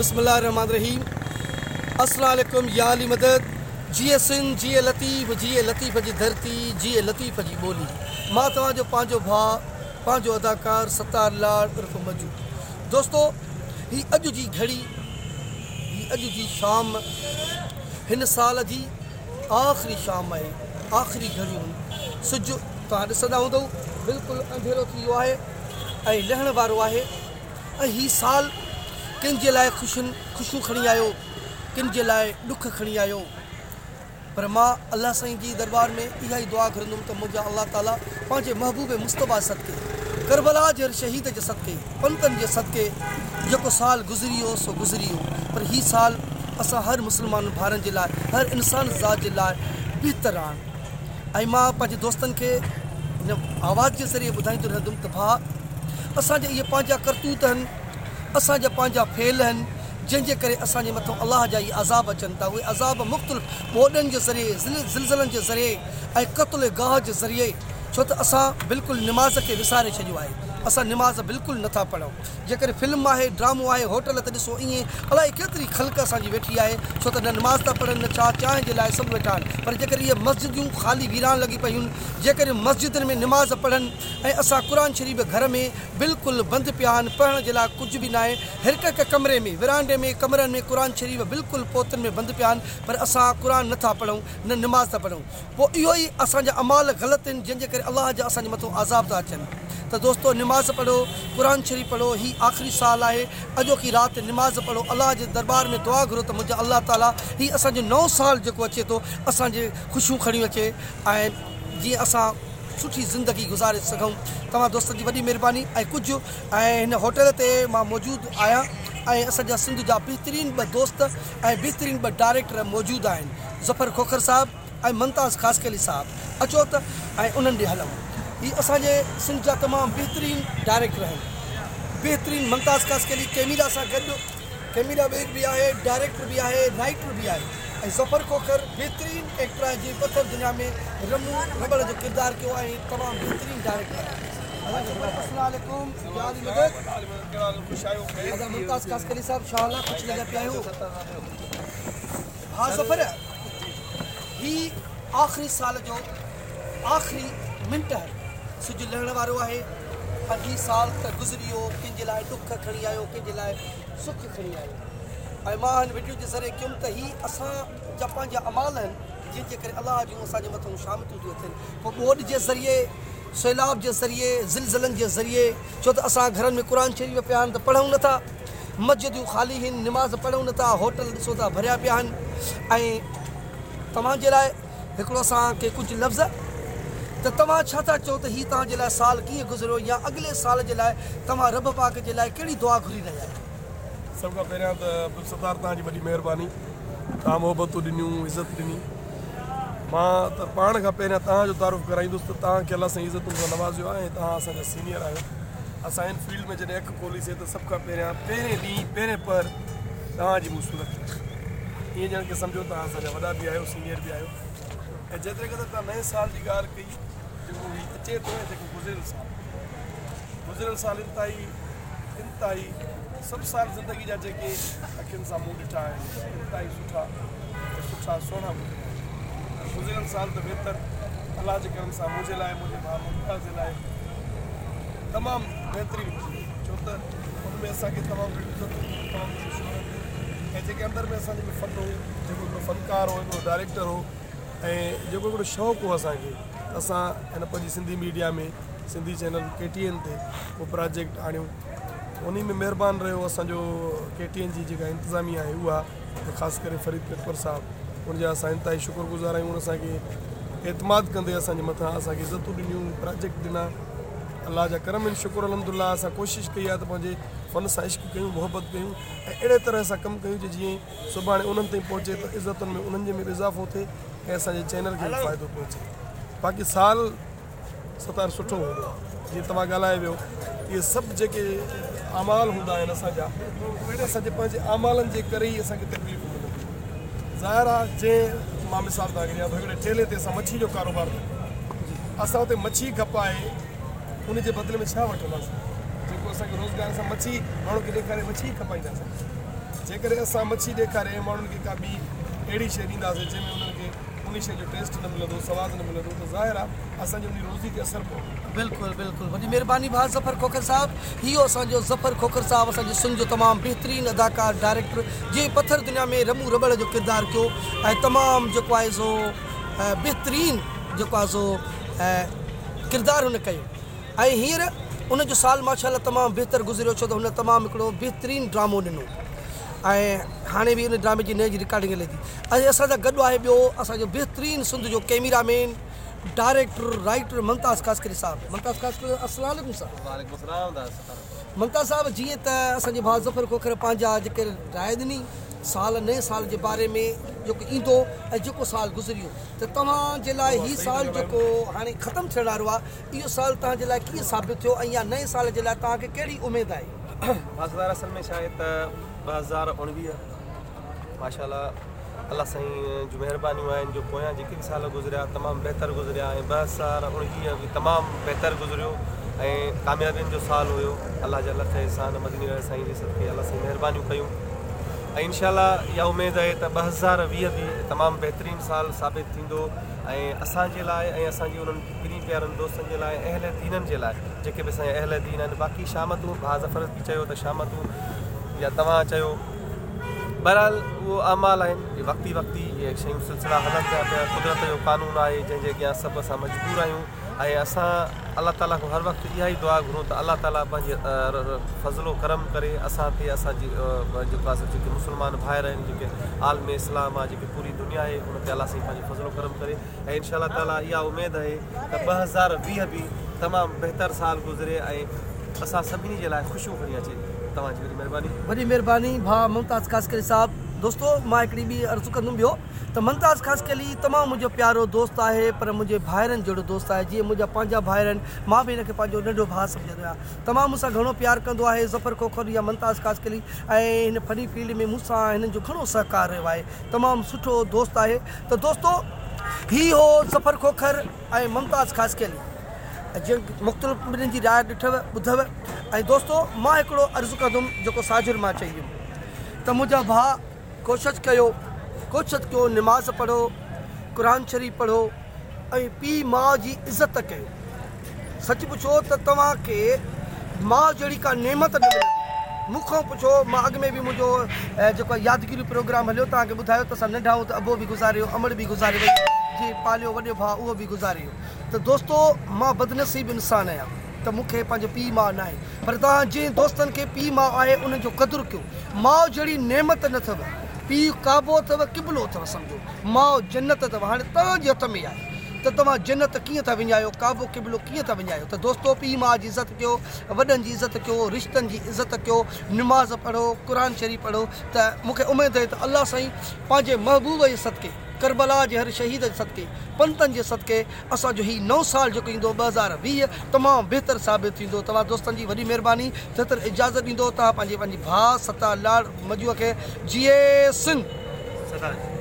بسم الله الرحمن الرحيم السلام عليڪم يا علي مدد جيئي سنڌ جيئي لطيف جيئي لطيف جي ڌرتي جيئي لطيف جي ٻولي مان توهان جو پنهنجو ڀاء پنهنجو اداڪار ستار لاڙ عرف مجو دوستو هي اڄ جي گهڙي هي اڄ جي شام هن سال جي آخري شام آهي آخري گهڙيون سج توهان ڏسندا هوندؤ بلڪل انڌيرو ٿي ويو آهي ۽ لهڻ وارو آهي ۽ هي سال ڪن جي لاء خوشين خوشيون کڻي آيو ڪن جي لاء ڏک کڻي آيو پر مان الله سائين جي درٻار ۾ اها ئي دعا گهرندم ته منهنجا الله تعالي پنهنجي محبوب مصطفيٰ صدقي ڪربلا جي هر شهيد جي صدقي پنتن جي صدقي جيڪو سال گذري ويو سو گذري ويو پر هي سال اسان هر مسلمان ڀائرن جي لاء هر انسان ذات جي لاء بهتر آڻ ۽ مان پنهنجي دوستن کي هن آواز جي ذريعي ٻڌائيندو رهندم ته ڀاء اسان جا اهي پنهنجا ڪرتوت آهن، اسان جا پنهنجا فعل آهن، جنهن جي ڪري اسان جي مٿان الله جا اهي عذاب اچن ٿا. اهي عذاب مختلف ٻوڏن جي ذريعي، زلزلن جي ذريعي ۽ قتل گاهه جي ذريعي، ڇو ته اسان بلڪل نماز کي وساري ڇڏيو آهي، اسان نماز بلڪل نه ٿا پڙهون. جيڪڏهن فلم آهي، ڊرامو آهي، هوٽل ته ڏسو ائين الائي ڪيتري خلق اسان جي ويٺي آهي، ڇو ته نه نماز ٿا پڙهن نه ڇا، چانهه جي لاء سڀ ويٺا آهن، پر جيڪڏهن اهي مسجدون خالي ويران لڳي پيون، جيڪڏهن مسجدن ۾ نماز پڙهن ۽ اسان قرآن شريف گهر ۾ بلڪل بند پيا آهن، پڙهڻ جي لاء ڪجهه به ناهي، هرڪ هڪ ڪمري ۾، ورانڊي ۾، ڪمرن ۾ قرآن شريف بلڪل پوتن ۾ بند پيا آهن، پر اسان قرآن نه ٿا پڙهون نه نماز ٿا پڙهون. پوء اهو ئي اسان جا اعمال غلط آهن جنهن جي ڪري الله جا اسان جي مٿو عذاب ٿا اچن ته دوستو نماز پڙهو قرآن شريف پڙهو هي آخري سال آهي اڄوڪي رات نماز پڙهو الله جي درٻار ۾ دعا گهرو ته منهنجا الله تعالي هي اسان جو نئون سال جيڪو اچي ٿو اسان جي خوشيون کڻي اچي ۽ جيئن اسان سٺي زندگي گذاري سگهون توهان دوستن جي وڏي مهرباني ۽ ڪجهه ۽ هن هوٽل تي مان موجود آهيان ۽ اسان جا سنڌ جا بهترين ٻه دوست ۽ بهترين ٻه ڊائريڪٽر موجود آهن ظفر کوکر صاحب ۽ ممتاز خاصخيلي صاحب اچو ته ۽ انهن ڏي هلون. هي اسان جي سنڌ جا تمام بهترين ڊائريڪٽر آهن. بهترين ممتاز خاصخيلي ڪيميرا سان گڏ ڪيميرا مين به آهي، ڊائريڪٽر به آهي، رائيٽر به آهي ۽ ظفر کوکر بهترين ايڪٽر آهي جنهن پٿر دنيا ۾ رمو رٻڙ جو ڪردار ڪيو آهي ۽ تمام بهترين ڊائريڪٽر آهي. ادا ظفر السلام عليڪم يا علي مدد. ادا ممتاز خاصخيلي صاحب شاء الله خوش لڳا پيا آهيو. ها ظفر هي آخري سال جو آخري منٽ آهي سج لهڻ وارو آهي ۽ هي سال ته گذري ويو ڪنهن جي لاء ڏک کڻي آيو ڪنهن جي لاء سک کڻي آيو ۽ مان هن وڊيو جي ذريعي ڪيم ته هي اسان جا پنهنجا اعمال آهن جنهن جي ڪري الله جون اسان جي مٿان شامتون ٿيون اچن پوء ٻوڏ جي ذريعي سيلاب جي ذريعي زلزلن جي ذريعي ڇو ته اسان گهرن ۾ قرآن شريف پيا آهن ته پڙهون نٿا مسجدون خالي هن، نماز پڙهون نه ٿا، هوٽل ڏسو ٿا ڀريا پيا آهن ۽ توهان جي لاء هڪڙو اسان کي ڪجهه لفظ ته توهان ڇا ٿا چئو ته هي توهان جي لاء سال ڪيئن گذريو يا اڳلي سال جي لاء توهان رب پاڪ جي لاء ڪهڙي دعا گهري رهيا آهيو. سڀ کان پهريان ته عبدالستار توهان جي وڏي مهرباني توهان محبتون ڏنيون عزت ڏني مان ته پاڻ کان پهريان توهان جو تعارف ڪرائيندس ته توهان کي الله سائين عزتن سان نوازيو آهي ۽ توهان اسان جا سينيئر آهيو اسان هن فيلڊ ۾ جڏهن اک کولي سي ته سڀ کان پهريان پهرين ڏينهن پهرين پهر توهان جي مون صورت ڏٺي. ائين ڄڻ ڪي سمجهو توهان اسان جا وڏا به آهيو سينيئر به آهيو ۽ جيتري قدر توهان نئين سال جي ڳالهه ڪئي جيڪو هي اچي ٿو ۽ جيڪو گذريل سال گذريل سال انتهائي انتهائي سڀ سال زندگي جا جيڪي اکين سان مون ڏٺا آهن انتهائي سٺا ۽ سٺا سهڻا گذريا آهن پر گذريل سال ته ويتر الله جي ڪرم سان منهنجي لاء منهنجي ڀاء ممتاز جي لاء تمام بهترين گذريو ڇو ته ان ۾ اسان کي تمام گهڻيون عزتون مليون تمام گهڻي شهرت ملي ۽ جيڪي اندر ۾ اسان جي ۾ فن هو جيڪو هڪڙو فنڪار هو هڪڙو ڊائريڪٽر هو ۽ جيڪو هڪڙو شوق هو اسان کي ته اسان هن پنهنجي Sindhi media ۾ Sindhi channel K T N تي اهو پراجيڪٽ آڻيو انهي ۾ مهربان رهيو اسان جو ڪي ٽي اين جي جيڪا انتظاميه آهي اها ۽ خاص ڪري فريد ڪٽپر صاحب ان جا اسان انتهائي شڪر گذار آهيون ان اسان کي اعتماد ڪندي اسان جي مٿان اسان کي عزتون ڏنيون پراجيڪٽ ڏنا الله جا ڪرم آهن شڪر الحمد لله اسان ڪوشش ڪئي آهي ته پنهنجي فن سان عشق ڪيون محبت ڪيون ۽ اهڙي طرح سان ڪم ڪيون جو جيئن سڀاڻي انهن تائين پهچي ته عزتن ۾ انهن جي ۾ به اضافو ٿئي ۽ اسان جي چينل کي به فائدو پهچي باقي سال ستار سٺو هوندو آهي جيئن توهان ڳالهائي ويو اهي سڀ جيڪي اعمال هوندا آهن اسان جا اهي اسان جي پنهنجي اعمالن جي ڪري ئي اسان کي تڪليفون ملن ٿيون ظاهر آهي جنهن مان مثال توهان کي ڏيان ٿو هڪڙي ٺيلي تي اسان مڇي جو ڪاروبار ٿا ڪيون اسان اتي مڇي کپائي ان جي بدلي ۾ ڇا وٺنداسين جيڪو اسان کي روزگار اسان مڇي ماڻهو کي ڏيکاري مڇي ئي کپائينداسين. جيڪڏهن اسان مڇي ڏيکاري ۽ ماڻهن کي ڪا ٻي اهڙي شيء ڏينداسين جنهن ۾ انهن کي انهي شيء جو ٽيسٽ نه ملندو، سواد نه ملندو ته ظاهر آهي اسان جي انهي روزي تي اثر پوندو. بلڪل بلڪل وڏي مهرباني ڀاء ظفر کوکر صاحب هي هو اسان جو ظفر کوکر صاحب اسان جي سنڌ جو تمام بهترين اداڪار ڊائريڪٽر جنهن پٿر دنيا ۾ رمون رٻڙ جو ڪردار ڪيو ۽ تمام جيڪو آهي سو بهترين جيڪو آهي سو ڪردار هن ڪيو ۽ هينئر ان جو سال ماشاء الله تمام بهتر گذريو ڇو ته هن تمام هڪڙو بهترين ڊرامو ڏنو ۽ هاڻي به ان ڊرامي جي نئين جي رڪارڊنگ هلي ٿي ۽ اسان سان گڏ آهي ٻيو اسان جو بهترين سنڌ جو cameraman director writer Mumtaz Khaskheli صاحب ممتاز خاصخيلي السلام عليڪم صاحب. وعليڪم السلام دادا ستار. ممتاز صاحب جيئن ته اسان جي ڀاء ظفر کوکر پنهنجا جيڪي راء ڏني سال نئين سال جي باري ۾ جيڪو ايندو ۽ جيڪو سال گذريو ته توهان جي لاء هي سال جيڪو هاڻي ختم ٿيڻ وارو آهي اهو سال توهان جي لاء ڪيئن ثابت ٿيو ۽ يا نئين سال جي لاء توهان کي ڪهڙي اميد آهي؟ ڀاء اصل ۾ ڇا آهي ته 2019 ماشاء الله الله سائين جون مهربانيون آهن جو پويان جيڪي به سال گذريا تمام بهتر گذريا ۽ 2019 به تمام بهتر گذريو ۽ ڪاميابين جو سال هيو الله جا لک احسان مدني واري سائين جي صدقي الله سائين مهربانيون ڪيون ۽ انشاء الله اها اميد آهي ته 2020 به تمام بهترين سال ثابت ٿيندو ۽ اسان جي لاء ۽ اسان جي انهن پرين پيارن دوستن جي لاء اهل دينن جي لاء جيڪي به اسان جا اهل دين آهن باقي شامتون ڀاء ظفر به چيو ته شامتون يا توهان چيو بهرحال اهو اعمال آهن اهي وقتي وقتي اهي شيون سلسلا هلن ٿا پيا قدرت جو قانون آهي جنهن جي اڳيان سڀ اسان مجبور آهيون ۽ اسان الله تعالي کان هر وقت اها ئي دعا گهرون ته الله تعالي پنهنجي فضل و ڪرم ڪري اسان تي اسان جي جيڪو آهي جيڪي مسلمان ڀائر آهن جيڪي عالم اسلام آهي جيڪي پوري دنيا آهي ان تي الله سائين پنهنجو فضل و ڪرم ڪري ۽ انشاء الله تعالي اها اميد آهي ته 2020 به تمام بهتر سال گذري ۽ اسان سڀني جي لاء خوشيون کڻي اچي توهان جي وڏي مهرباني. وڏي مهرباني ڀاء ممتاز خاصخيلي صاحب دوستو مان هڪڙي ٻي عرض ڪندم ٻيو ته ممتاز خاصخيلي تمام منهنجو پيارو دوست آهي پر منهنجي ڀائرن جهڙو دوست آهي جيئن منهنجا پنهنجا ڀائر آهن مان به هن کي پنهنجو ننڍو ڀاء سمجهندو آهيان تمام مون سان گهڻو پيار ڪندو آهي ظفر کوکر يا ممتاز خاصخيلي ۽ هن فني فيلڊ ۾ مون سان هنن جو گهڻو سهڪار رهيو آهي تمام سٺو دوست آهي ته دوستو هي هو ظفر کوکر ۽ ممتاز خاصخيلي جن مختلف ٻنهين جي راء ڏٺو ٻڌو ۽ دوستو مان هڪڙو عرض ڪندم جيڪو ساجھر مان چئي ويم ته منهنجا ڀاء ڪوشش ڪيو ڪوشش ڪيو نماز پڙهو قرآن شريف پڙهو ۽ پيء ماء جي عزت ڪيو سچ پڇو ته توهان کي ماء جهڙي ڪا نعمت نه ملندي مون کان پڇو مان اڳ ۾ به منهنجو جيڪو يادگيري پروگرام هليو توهان کي ٻڌايو ته اسان ننڍا هون ته ابو به گذاري ويو امڙ به گذاري وئي جي پاليو وڏو ڀاء اهو به گذاري ويو ته دوستو مان بدنصيب انسان آهيان ته مون کي پنهنجو پيء ماء ناهي پر توهان جنهن دوستن کي پيء ماء آهي انهن جو قدر ڪيو ماء جهڙي نعمت نه اٿو پيء ڪعبو اٿو قبلو اٿو سمجهو ماء جنت اٿو هاڻي توهان جي هٿ ۾ آهي ته توهان جنت ڪيئن ٿا وڃايو ڪعبو قبلو ڪيئن ٿا وڃايو ته دوستو پيء ماء جي عزت ڪيو وڏن جي عزت ڪيو رشتن جي عزت ڪيو نماز پڙهو قرآن شريف پڙهو ته مون کي اميد آهي ته الله سائين پنهنجي محبوب جي صدقي ڪربلا جي هر شهيد جي صدقي، پنتن جي صدقي اسان جو هي نئون سال جيڪو ايندو 2020 تمام بهتر ثابت ٿيندو توهان دوستن جي وڏي مهرباني ٿتر اجازت ڏيندو توهان پنهنجي پنهنجي ڀاء ستار لاڙ مجوع کي جيئي سنڌ. سدا جي.